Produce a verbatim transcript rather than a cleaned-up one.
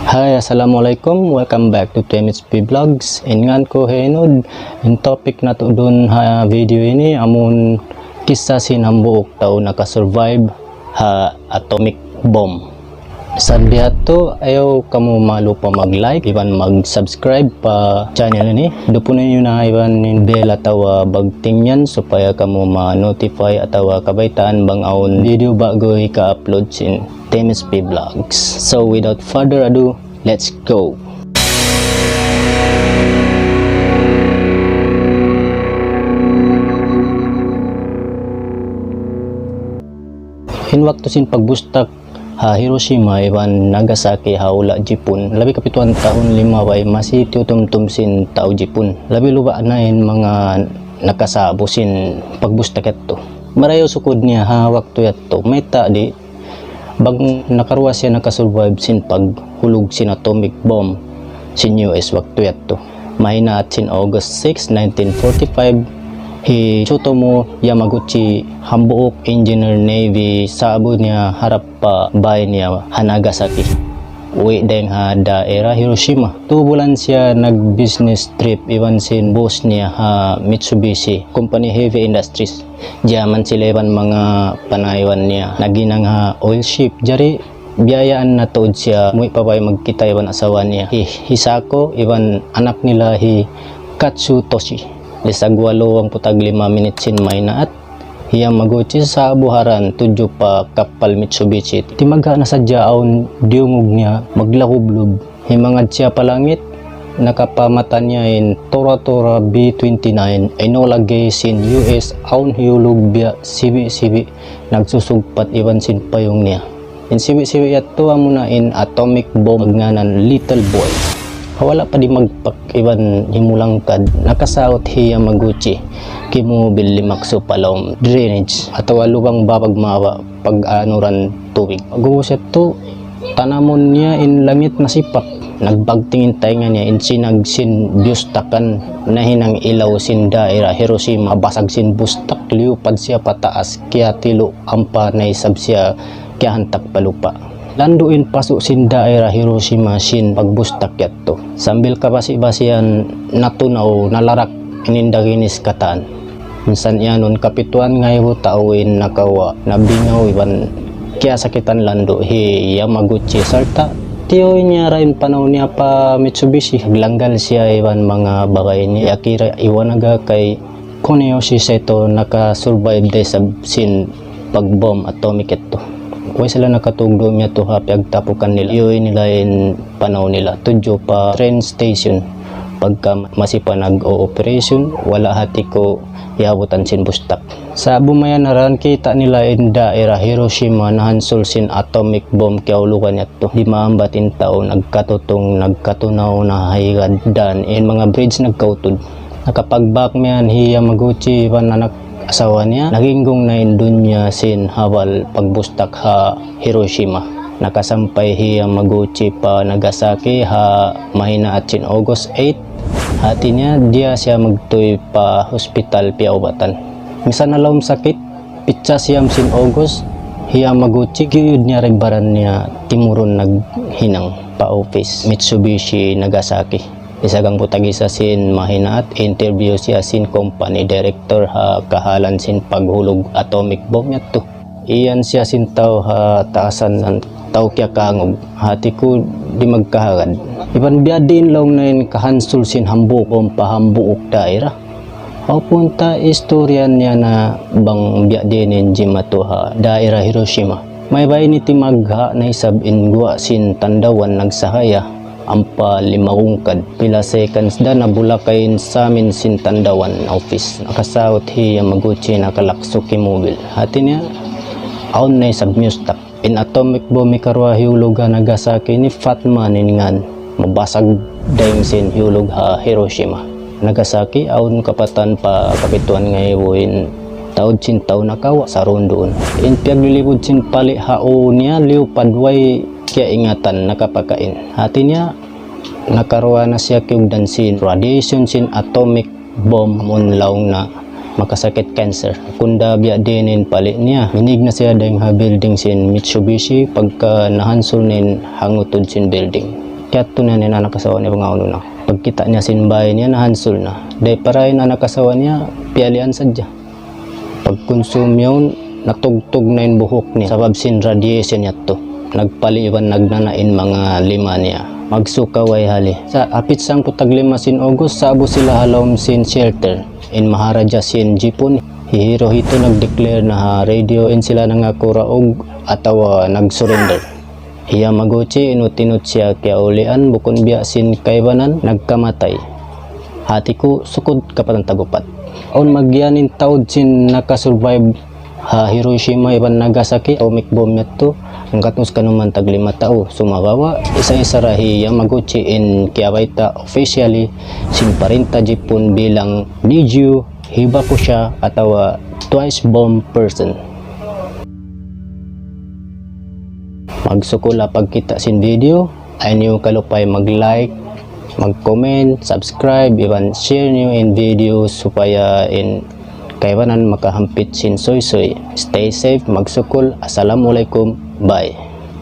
Hi, assalamualaikum. Welcome back to T M H P Vlogs. In ngan ku hi Enud. In topic natu' duun ha video ini amun kissa sin hambuuk tau naka-survive ha atomic bomb. Sa' biya' ha yadtu, ayaw kamu malupa mag-like, iban mag-subscribe pa channel ini. Dupuna niyu na iban in bell atawa bagting yan supaya kamu ma-notify atawa kabaytaan bang awn video ba'gu hika-upload sin T M H P Vlogs. So without further ado, let's go! In waktu sin pagbustak ha Hiroshima iban Nagasaki ha hula' Jipun, labi kapituan tahun limabay masi tiyutumtum sin tau Jipun. Labi luba' na in manga nakasa'bu sin pagbustak yadtu. Marayaw sukud niya ha waktu yadtu, mayta' di' bang nakaruwa siya naka-survive sin paghulug sin atomic bomb sin U S waktu yadtu. Mahinaat sin August six, nineteen forty-five, hi Tsutomu Yamaguchi, hambuuk engineer Navy, sa'bu niya harap pa bāy niya ha Nagasaki, uwi' dayng ha daira Hiroshima. Tū bulan siya nag-business trip iban sin boss niya ha Mitsubishi Company Heavy Industries. Jaman sila iban manga panaywan niya naghinang ha oil ship. Jari biyayaan na tuud siya muwi' pa bāy magkita' iban asawa niya, hi Hisako, iban anak nila hi Katsutoshi. Lisag walu hangpu' tag lima minit sin mahinaat, hi Yamaguchi sa'bu ha dān tudju pa kappal Mitsubishi. Timagha' na sadja awn diyungug niya maglakublub. Himangad siya pa langit, nakapamata niya in Tora Tora B twenty-nine, Enola Gay sin U S, awn hiyulug biya' sibi'-sibi' nagsusugpat iban sin payung niya. In sibi'-sibi' yadtu amuna in atomic bomb ngānan Little Boy. Ha wala' pa dimagpak iban himulangkad, nakasaut hi Yamaguchi, kimubil limaksu pa lawm drainage atawa lubang babag mawa pag-anuran tubig. Pag'ubus yadtu, tanamun niya in langit nasipak. Nagbagting in taynga niya, in sinag sin biyustakan nahinang ilaw sin daira Hiroshima, basag sin bustak, liyupad siya pataas, kiyatilu' ampa na isab siya kiyahantak pa lupa'. Landu' in pasu' sin daira Hiroshima sin pagbustak yadtu. Sambil kabasi-basihan natunaw, nalarak in indaginis katan. Minsan iyanun kapituan ngaibu tau in nakawa', nabingaw iban kiyasakitan landu' hi Yamaguchi sarta' tiyuy niya ra in panaw niya pa Mitsubishi. Naglanggal siya iban manga babai niya, hi Akira Iwanaga kay Kuneyoshi Sato, naka-survive da isab sin pag-bomb atomic yadtu. Way sila nakatug duun yadtu ha piyagtapukan nila. Tiyuy nila in panaw nila tudju pa train station. Pagka masi pa nag-o-operation, wala' hati ku iyabutan sin bustak. Sa'bu mayan na ra, kita' nila in daira Hiroshima nahansul sin atomic bomb kiyahulugan yadtu. Di' maambat in tau nagkatutung, nagkatunaw na ha higad dān, in manga bridge nagkautud. Nakapagbak mayan hi Yamaguchi iban anak asawa niya, naginggung na in dunya sin habal pagbustak ha Hiroshima. Nakasampay hi Yamaguchi pa Nagasaki ha mahinaat sin August eight. Hati niya, diyā siya magtūy pa hospital piyaubatan. Misan ha lawm sakit, pitsa siyam sin August, hi Yamaguchi, giyud niya ra in baran niya timurun naghinang pa office Mitsubishi Nagasaki. Lisag hangpu' tag-isa sin mahinaat, interview siya sin company director ha kahalan sin paghulug atomic bomb yadtu. Iyan siya sin tau ha taasan sin tau kiyakangug. Hati ku di' magkahagad. Iban biya' diin laung niya in kahansul sin hambuuk bomb pa hambuuk daira. Awn punta istorya niya na bang biya' diin in jimatu ha daira Hiroshima. Maybay ini timagha' na isab in guwa' sin tandawan nagsahaya ampa lima ungkad. Pila seconds da nabulak in samin sin tandawan office. Nakasaut hi Yamaguchi, nakalaksu kimubil. Hati niya, awn na isab miyustak. In atomic bomb hikaruwa hiyulug ha Nagasaki ini Fat Man in ngan. Mabasag dayng sin hiyulug ha Hiroshima. Nagasaki, awn kapatan pa kapituan ngaibu in taud sin tau nakawa' sarunduun. In piyaglilibud sin pali' ha ū niya liyupad way kiyaingatan nakapakain. Hati niya, nakaruwa na siya kiyugdan sin radiation sin atomic bomb amun laung na makasakit cancer. Kunda biya' diin in pali' niya. Minig na siya dayng ha building sin Mitsubishi pagka nahansul na in hangutud sin building. Kiyadtu na niya in anak asawa niya bang unu na. Pagkita' niya sin bāy niya, nahansul na. Dayn pa ra in anak asawa niya, piyalian sadja. Pagkunsum yaun, natugtug na in buhuk niya sabab sin radiation yadtu. Nagpali' iban nagnana' in manga lima niya. Magsuka way hali. Sa' hapit sangpu' tag lima sin August, sa'bu sila ha lawm sin shelter in Maharaja sin Jipun. Hi Hirohito nag-declare na ha radio in sila nangakuraug atawa nag-surrender. Hi Yamaguchi, inut-inut siya kiyaulian, bukun biya' sin kaibanan, nagkamatay. Hati ku, sukud kapatan tag-upat. Awn magiyan in taud sin naka-survive ha Hiroshima iban Nagasaki, atomic bomb yadtu, hangkan us kanuman tag lima tau. Sumagawa', isa-isa ra hi Yamaguchi in kiyabayta' officially sin parinta Jipun bilang Nijyu Hibakusha atawa twice bomb person. Magsukul ha pagkita' sin video, ayaw niyu kalupay mag-like, mag-comment, subscribe, iban share niyu in video supaya in kaibanan makahampit sin suysuy. Stay safe, magsukul. Assalamualaikum. Bye.